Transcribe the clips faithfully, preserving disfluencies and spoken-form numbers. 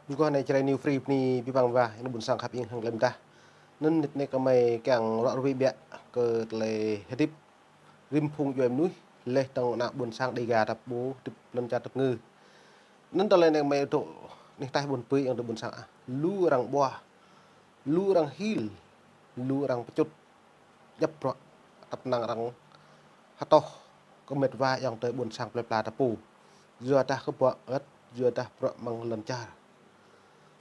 Mơguah anai Jrai New Free bơni abih bang wa, ƀing ƀôn sang khăp ing hăng tơlơi mơdah. Anŭn ră anai kơmơi kiăng ră ruai biă kơ tơlơi hơdip rĭm phung djuai mơnuih, laih dơ̆ng ană ƀôn sang Dêga ta pô hơdip lŏn čar tơpơngư. Anŭn tơlơi anai kơmơi dŏ anih ataih ƀôn Bui, ƀing ƀôn sang ah. Lu arăng ƀuah, lu arăng hil, lu arăng pơčŭt. Djŏp bruă tơpă năng arăng hơtŏh kơ mĕt wa ayŏng adơi ƀôn sang plơi pla ta pô. Yua dah kơ bruă ĕt, yua dah bruă mơ̆ng lŏn čar.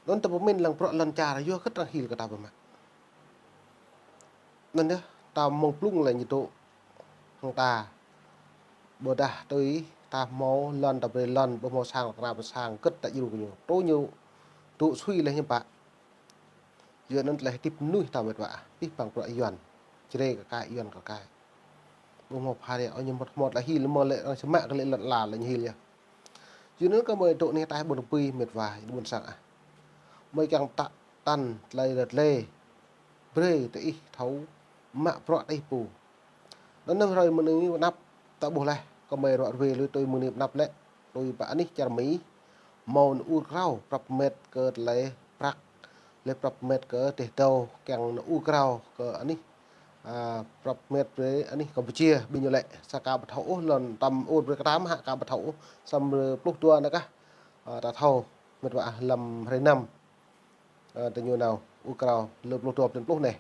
Anŭn ta pơmĭn lăng bruă lŏn čar, yua hơget arăng hil kơ ta ƀu mă. Anŭn yơh, ta mơ̆ng blung lĕ ñu dŏ hăng ta. Ƀôdah tui ta hmâo lŏn ta brơi lŏn, ƀu hmâo sang ta pơsang, hơget ta djru kơ ñu. Tui ñu dŏ sui laih ñu pă. Yua anŭn tơlơi hơdip mơnuih ta mĕt wa ah, abih bang bruă Yuan. Jrai kơ kai, Yuan kơ kai. Ƀu hmâo pha rĕ, ơ ñu mơ̆t hmâo tơlơi hil, hmâo lĕ arăng čơmă kơ lĕ lŏn ala lĕ ñu hil yơh. Yua anŭn kơmơi dŏ anih ataih ƀôn Bui mĕt wa, ƀôn sang ah. Mơi kiăng pơtă tăn tơlơi rơ̆t lĕ. Brơi tơ ih thâo mă bruă tơ ih pô. Anŭn năm hrơi mơ̆ng anai pơanăp ta ƀuh laih, kơmơi ră ruai lui tui mơ̆ng anai pơanăp lĕ, tui pơ anih čar Mi, hmâo nao ur krao, prăp mĕt kơ tơlơi prăk, laih prăp mĕt kơ teh dâu, kiăng nao ur krao kơ anih, a, prăp mĕt brơi anih Kampuchia, ƀing ñu lĕ, sa ka ƀu thâo ôh, lŏn tăm ur brơi kơ ta mơ̆ hă ka ƀu thâo ôh, samơ̆ pluh dua anai kah, a, ta thâo, mĕt wa ah lăm hrơi năm. Ơ, tơ ñu nao ur krao lơ pluh dua blan pluh anai.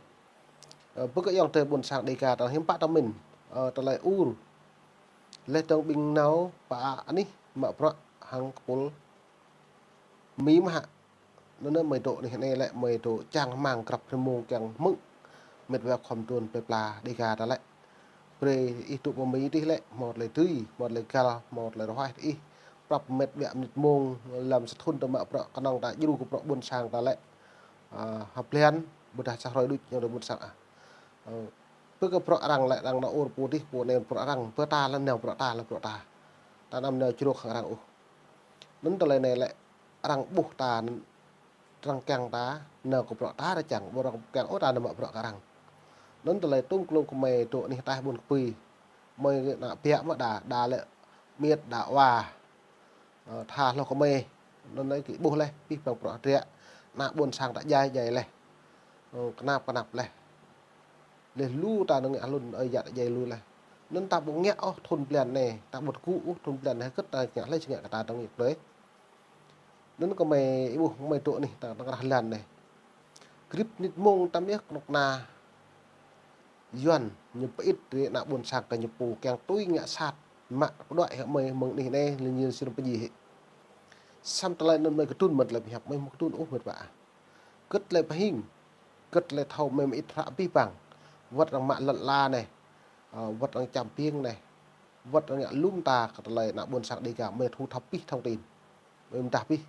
Ơ, bơ kơ ayŏng adơi ƀôn sang Dêga ta hiư̆m pă ta mĭn, ơ, tơlơi ur. Laih dơ̆ng ƀing nao pơ anih mă bruă hăng kơpul Mi mơ̆ hă. Anŭn mơi dŏ anih anai lĕ mơi dŏ čang rơmang grăp rơmông kiăng hmư̆ mĕt wa khŏm trŭn plơi pla Dêga ta lĕ. Brơi ih dŏ pơ Mi tih lĕ, hmâo tơlơi dưi, hmâo tơlơi găl, hmâo tơlơi rơhuaih tơ ih. Prăp mĕt biă mơnit mông, lăm sa thŭn ta mă bruă kơnơ̆ng ta djru kơ bruă ƀôn sang ta lĕ. A, hơblan, ƀôdah sa hrơi đôč ayŏng adơi ƀôn sang ah. Ơ, bơ kơ bruă arăng lĕ arăng nao ur pô tih, pô anai bruă arăng, bơ ta lĕ nao bruă ta, lĕ bruă ta. Ta anăm nao jrôk hăng arăng ôh. Anŭn tơlơi anai lĕ arăng ƀuh ta anŭn, arăng kiăng ta nao kơ bruă ta ră čang, ƀu arăng kiăng ôh ta nao mă bruă kơ arăng. Anŭn tơlơi tŭm klŭm kơmơi dŏ anih ataih ƀôn Bui. Mơi ană biă mơ̆ đa, đa lĕ miêt đa wa. Ơ, tha hloh kơmơi. Anŭn anai gih ƀuh laih, abih bang bruă hơdră. Ană ƀôn sang ta djai djai laih. Ơ, kơnap kơnap laih. Laih lu ta nao ngă hlŭn ơi yă ta djai lu laih. Anŭn ta ƀu ngă ôh thŭn blan anai, ta ƀu tơgŭ ôh thŭn blan anai, hơget ta ngă laih, či ngă kơ ta dơ̆ng yơh brơi. Anŭn kơmơi ih ƀuh mơi dŏ anih ta, ta krah lăn anai. Grip nit mông tăm yơh kơnuk kơna Yuan ñu pơit rai ană ƀôn sang kơ ñu pô kiăng tui ngă sat mă pơđuaĭ hĕ mơi mơ̆ng anih anai lĕ ñu sĭt pơjing hĕ. Samơ̆ tơlơi anŭn mơi kơdŭn mơ̆n tơlơi pơhiăp mơi mơ̆ kơdŭn ôh mĕt wa ah. Hơget tơlơi pơhing, hơget tơlơi thâo mơi mơit hră abih bang. Wơ̆t arăng mă lŏn ala anai, ơ, wơ̆t arăng čăm piêng anai, wơ̆t arăng ngă lŏm ta kơ tơlơi ană ƀôn sang Dêga mơi thu thập abih thông tin. Mơi mơdah abih.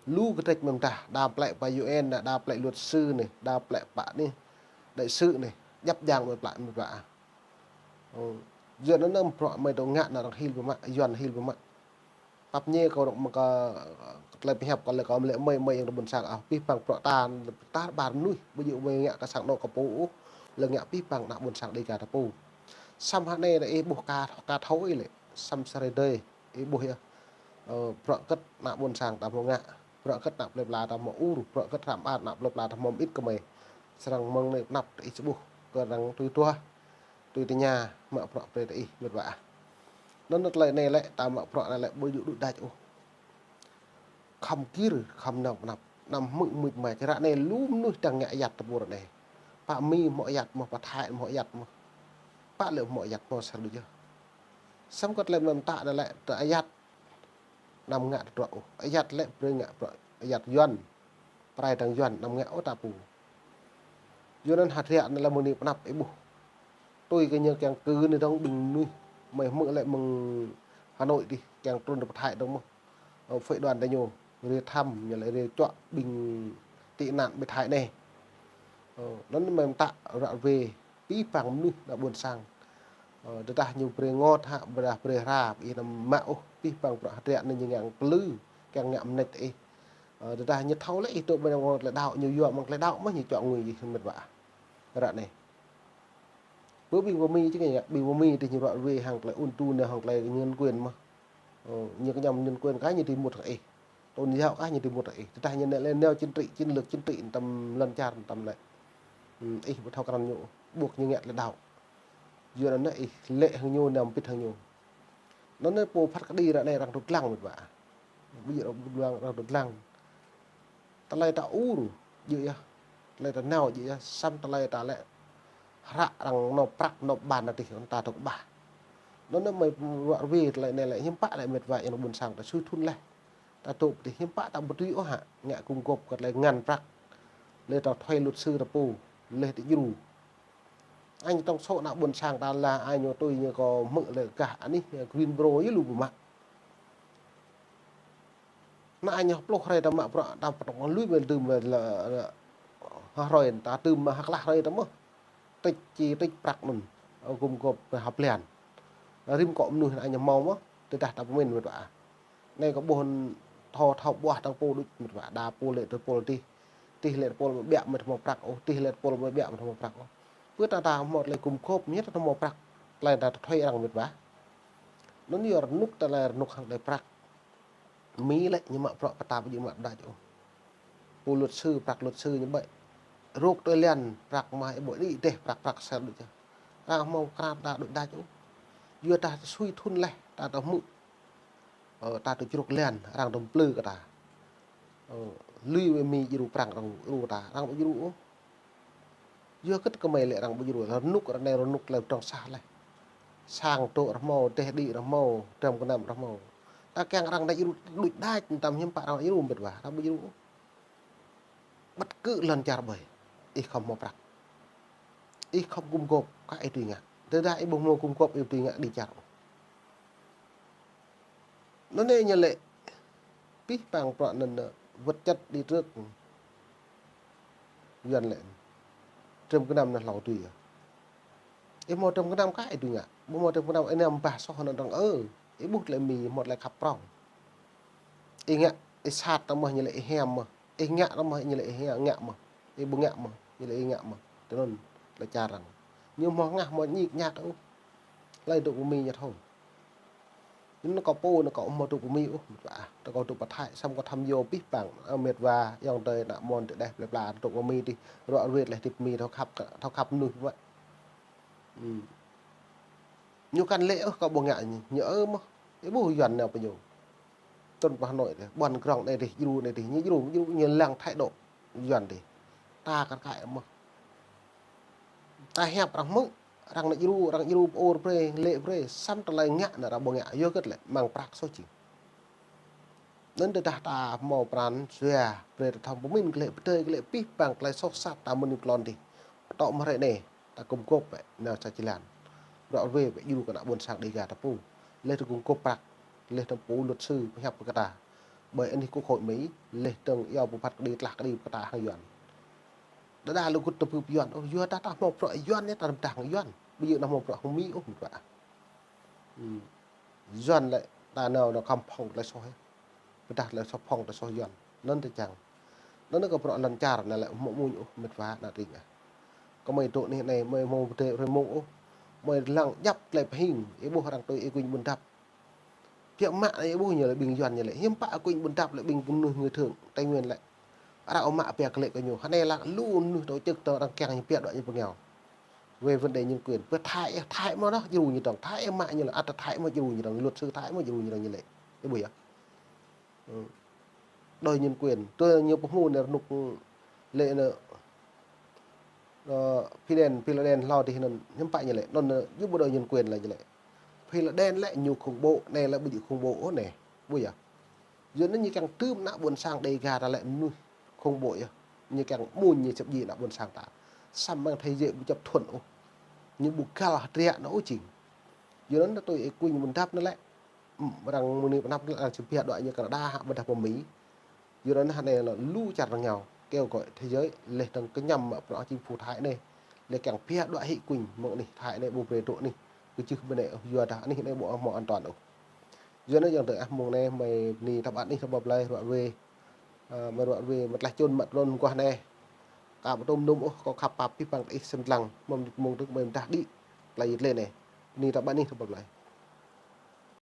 Lu kơtrĕč mơi mơdah, đa plĕ pơ U N anai, đa plĕ luật sư anai, đa plĕ pơ anai, đại sứ anai, djăp jang mơi plĕ mơi plĕ ah. Ơ, yua anŭn anăm bruă mơi dŏ ngă anŭn arăng hil ƀu mă, Yuan hil ƀu mă. Pap ñe kâo rŏk mă kơ tơlơi pơhiăp kâo lĕ kâo mă lĕ mơi, mơi ayŏng adơi ƀôn sang ah, abih bang bruă ta, ta ƀar mơnuih, ƀu djơ̆ mơi ngă kơ sang anŏ kơ pô ôh, lĕ ngă abih bang ană ƀôn sang Dêga ta pô. Samơ̆ hă anai lĕ ih ƀuh ka, ka thâo ih lĕ, samơ̆ sa hrơi đơi. Ih ƀuh yơh. Ơ, bruă hơget ană ƀôn sang ta hmâo ngă, bruă hơget ană plơi pla ta hmâo ur, bruă hơget hră mơar ană plơi pla ta hmâo mơit kơmơi. Srăng mơ̆ng anai pơanăp tơ ih či ƀuh, kơ arăng tui tuah, tui tơña, mă bruă brơi tơ ih, mĕt wa ah. Anŭn tơlơi anai lĕ, ta mă bruă anai lĕ, ƀu djơ̆ đuaĭ đač ôh. Khŏm gir, khŏm nao pơanăp, anăm hmư̆ mưč mač, ră anai lu mơnuih arăng ngă ayăt tơpul ră anai. Pơ Mi hmâo ayăt mơ̆n, pơ Thái hmâo ayăt mơ̆n. Pơ lĕ hmâo ayăt mơ̆n sa hrơi đôč yơh. Samơ̆ kơ tơlơi mơi mơtă anai lĕ, tơ ayăt anăm ngă tơdruă ôh. Ayăt lĕ brơi ngă bruă ayăt Yuan. Pơrai arăng Yuan anăm ngă ôh ta pô. Yua anŭn hơdră anai lĕ mơ̆ng anai pơanăp ih ƀuh. Tui kơ ñu kiăng kơ anai dơ̆ng ƀing mơnuih mơi hmư̆ lĕ mơ̆ng Hà Nội dih kiăng trŭn pơ Thái dơ̆ng mơ̆n. Ơ, phái đoàn ta ñu, rai thăm, ñu lĕ rai čuă ƀing tị nạn ƀơi Thái anai. Ơ, anŭn mơi mơtă ră ruai abih bang mơnuih ană ƀôn sang. Ơ, tơdah ñu brơi ngot hă, ƀôdah brơi hra, ih anăm mă ôh, abih bang bruă hơdră anai ñu ngă pơlư, kiăng ngă mơneč ih. Ơ, tơdah ñu thâo lĕ ih dŏ ƀơi anai mơ̆ng tơlơi đaŏ, ñu yua mơ̆ng tơlơi đaŏ mơ̆n ñu čuă ngui ih mĕt wa ah. Ră anai. Bơ ƀing pơ Mi či ngă, ƀing pơ Mi dih ñu ră ruai hăng tơlơi ôn tu anai hăng tơlơi nhân quyền mơ̆n. Ơ, ñu kơñăm nhân quyền kah ñu dui mŭt hăng ih. Tôn giáo kah ñu tui mŭt ih. Tơdah ñu nao lĕ nao chính trị, chiến lược chính trị tăm lŏn čar tăm lĕ. Ih ƀu thâo krăn ñu, ƀuh ñu ngă tơlơi đaŏ. Yua anŭn ih lĕ hăng ñu, nao pĭt hăng ñu. Anŭn anai pô phat kơđi ră anai arăng tŭ lăng mĕt wa. Ƀu djơ̆ arăng tŭ lăng, arăng tŭ lăng. Tơlơi ta ur djơ̆ yơh. Tơlơi ta nao djơ̆ yơh. Samơ̆ tơlơi ta lĕ hră arăng nao prăk nao ban adih ta tŭ kơƀah. Anŭn anai mơi ruă rơwe tơlơi anai lĕ hiư̆m pă lĕ mĕt wa, yang ƀôn sang ta sui thŭn laih. Ta tŭ pơtih hiư̆m pă ta ƀu tui ôh hă, ngă gum gôp kơ tơlơi ngăn prăk. Lĕ ta thuê luật sư ta pô, lĕ ta djru. Añ tŏng sô ană ƀôn sang ta lah, añ ñu tui ñu kơ hmư̆ lĕ gah anih Green Bro yơh lu ƀu mă. Ană añ ñu pluh hrơi ta mă bruă ta pơtŏng lui mă tơm mă lĕ, lĕ, hrơi ta tơm mă hơklah hrơi ta mơ̆. Tĕč či tĕč prăk anŭn. Gum gôp pơ hăp blan. Rĭm kơ mơnuih ană añ ñu hmâo mơ̆, tơdah ta pơmĭn mĕt wa. Anai kơ ƀuh thâo, thâo ƀuah tơ̆ng pô đôč mĕt wa, đa pô lĕ tơpul tih. Tih lĕ tơpul mă ƀiă mă hmâo prăk ôh, tih lĕ tơpul mă ƀiă mă hmâo prăk ôh. Pơ ta ta hmâo tơlơi gum gôp, ñu ta hmâo prăk. Tơlơi ta tui arăng mĕt wa. Anŭn yơh rơnŭk tơlơi rơnŭk hăng tơlơi prăk. Mi lĕ ñu mă bruă pơtă ƀu djơ̆ mă đač ôh. Pô luật sư, prăk luật sư ñu ƀĕ. Rôk tui liăn, prăk mă ih ƀu đĭ dêh, prăk, prăk sel đôč yơh. Arăng hmâo krăn ta đôč đač ôh. Yua ta sui thŭn laih, ta ta hmư̆. Ơ, ta tŭ čruk liăn, arăng tŭ mplư kơ ta. Ơ, lui wai mi djru prăk arăng djru ta, arăng ƀu djru ôh. Yua hơget kơmơi lĕ arăng ƀu djru, rơnŭk ră anai rơnŭk tơlơi pơdrŏng sah laih. Sang dŏ rơhmâo, dêh đĭ rơhmâo, dram gơnam rơhmâo. Ta kiăng arăng đač djru đôč đač, tăm hiư̆m pă arăng djru mĕt wa, arăng ƀu djru ôh. Bất cứ lŏn čar ƀơi, ih khŏm hmâo prăk. Ih khŏm gum gôp, kah ih tui ngă. Tơdah ih ƀu hmâo gum gôp, ih tui ngă đĭ čar ôh. Anŭn anai ñu lĕ pih pang bruă anŭn, ơ, vật chất đi trước. Yuan lĕ. Dram gơnam anŭn hlâo tui yơh. Ih hmâo dram gơnam kah ih tui ngă. Ƀu hmâo dram gơnam ih nao bah soh anŭn arăng ơ. Ih ƀuh tơlơi mi hmâo tơlơi khăp prŏng. Ih ngă, ih sat ta mơ̆ ñu lĕ ih hiam mơ̆. Ih ngă ta mơ̆ ñu lĕ ih ngă mơ̆. Ih ƀu ngă mơ̆ ñu lĕ ih ngă mơ̆. Tui anŭn tơlơi čar arăng. Ñu hmâo hngah hmâo ñik ñak ôh. Tơlơi dŏ pơ mi ñu thâo. Ñu nao kơ pô, nao kơ hmâo dŏ pơ mi ôh, mĕt wa. Ta kơ dŏ pơ Thái, samơ̆ kơ tham yo pih pang, ơ, mĕt wa, ayŏng adơi, ană mơnuih tơdeh plơi pla, dŏ pơ mi dih, ruă rơwe laih dih pơ mi, thâo khăp, thâo khăp mơnuih mă. Ñu kăn lĕ ôh, kơ ƀu ngă ñu, ñu ơ mơ̆, ih ƀuh Yuan nao pơ ñu. Tơl pơ Hà Nội dih, ƀuăn grong anai dih, djru anai dih, ñu djru, djru, ñu lăng thái độ Yuan dih. Ta kar kaĭ mơ̆. Ta hiăp arăng hmư̆, arăng nao djru, arăng djru pơ ur brơi, lĕ brơi, samơ̆ tơlơi ngă anŭn arăng ƀu ngă, yua hơget lĕ, mơ̆ng prăk soh jing. Anŭn tơdah ta hmâo pran jua, brơi ta thâo pơmĭn glaĭ pơdơi glaĭ pih pang tơlơi soh sat ta mơ̆ng anai pơ lŏn dih. Tŏ mơ̆ hrơi anai, ta gum gôp bĕ, nao sa jơlan. Ruă rơwe bĕ djru kơ ană ƀôn sang Đêga ta pô. Laih ta gum gôp prăk, laih ta pô luật sư, pơhiăp kơ ta. Ƀơi anih quốc hội Mi, laih dơ̆ng iâu pô phat kơđi tlah kơđi pơkă ta hăng Yuan. Đơđa lĕ gŭt tơpưp Yuan ôh, yua ta ta hmâo bruă Yuan yơh ta pơdah hăng Yuan. Ƀu djơ̆ ta hmâo bruă hăng Mi ôh mĕt wa. Yuan lĕ ta nao nao khŏm phŏng tơlơi soh yơh. Pơdah tơlơi soh phŏng tơlơi soh Yuan. Anŭn tơčang. Anŭn kơ bruă lŏn čar anai lĕ hmâo mơ̆n ôh mĕt wa ană tring ah. Kơ mơi dŏ anih anai mơi hmâo pơdơi rơmông ôh. Mơi lăng djăp tơlơi pơhing, ih ƀuh arăng tui Y Quynh Bun Dap. Biă mă ih ƀuh ñu lĕ ƀing Yuan ñu lĕ. Hiư̆m pă Y Quynh Bun Dap lĕ ƀing mơnuih người Thượng Tây Nguyên lĕ. Arăng ƀu mă pia kơ lĕ kơ ñu. Hơnai lăng lu mơnuih tơčơk tơ arăng kiăng ñu pia đuaĭ ñu pơngiao. Về vấn đề nhân quyền. Pơ Thái, Thái mơ̆ noh djru ñu dơ̆ng. Thái mă ñu lĕ, ăt Thái mơ̆ djru ñu dơ̆ng. Luật sư Thái mơ̆ djru ñu dơ̆ng ñu lĕ. Ih ƀuh yơh. Đòi nhân quyền. Tơ ñu pơhmu anai rơnŭk lĕ anŭn, ơ, Fidel, Fidel hlâo dih anŭn, hiư̆m pă ñu lĕ. Anŭn, ơ, djru ƀu đòi nhân quyền lĕ ñu lĕ. Fidel lĕ ñu khủng bố, anai lĕ ƀu djơ̆ khủng bố ôh anai. Ƀuh yơh. Yua anŭn ñu kiăng tơm ană ƀôn sang Đêga ta lĕ mơnuih khủng bố yơh. Ñu kiăng mŭn ñu săp ji ană ƀôn sang ta. Samơ̆ mơ̆ng thế giới ƀu chấp thuận ôh. Ñu ƀu găl hơdră anŭn ôh jing. Yua anŭn ta tui Y Quynh Bun Dap anŭn lĕ. Arăng mơ̆ng anai pơ anăp arăng či pia đuaĭ ñu Canada hă ƀôdah pơ Mi. Yua anŭn hơnai lĕ lu čar rơngiao kêu gọi thế giới laih dơ̆ng kơñăm mă bruă chính phủ Thái anai. Laih kiăng pia đuaĭ Y Quynh mơ̆ng anih Thái anai ƀu brơi dŏ anih. Kơčưh ƀơi anai ôh yua dah anih anai ƀu hmâo an toàn ôh. Yua anŭn ayŏng adơi ah mơ̆ng anai mơi bơni tơpă anih tơpă plơi ruă rơwe. Ơ, mơi ruă rơwe mơi tlaih čun mă tơlơi mơguah anai. Kâo ƀu tŭm nŭm ôh, kâo khăp pap pih pang ih sem lăng. Mơ̆ng mơ̆ng tŭk mơi mơdah đĭ. Plơi yit lĕ anai. Bơni tơpă anih tơpă plơi.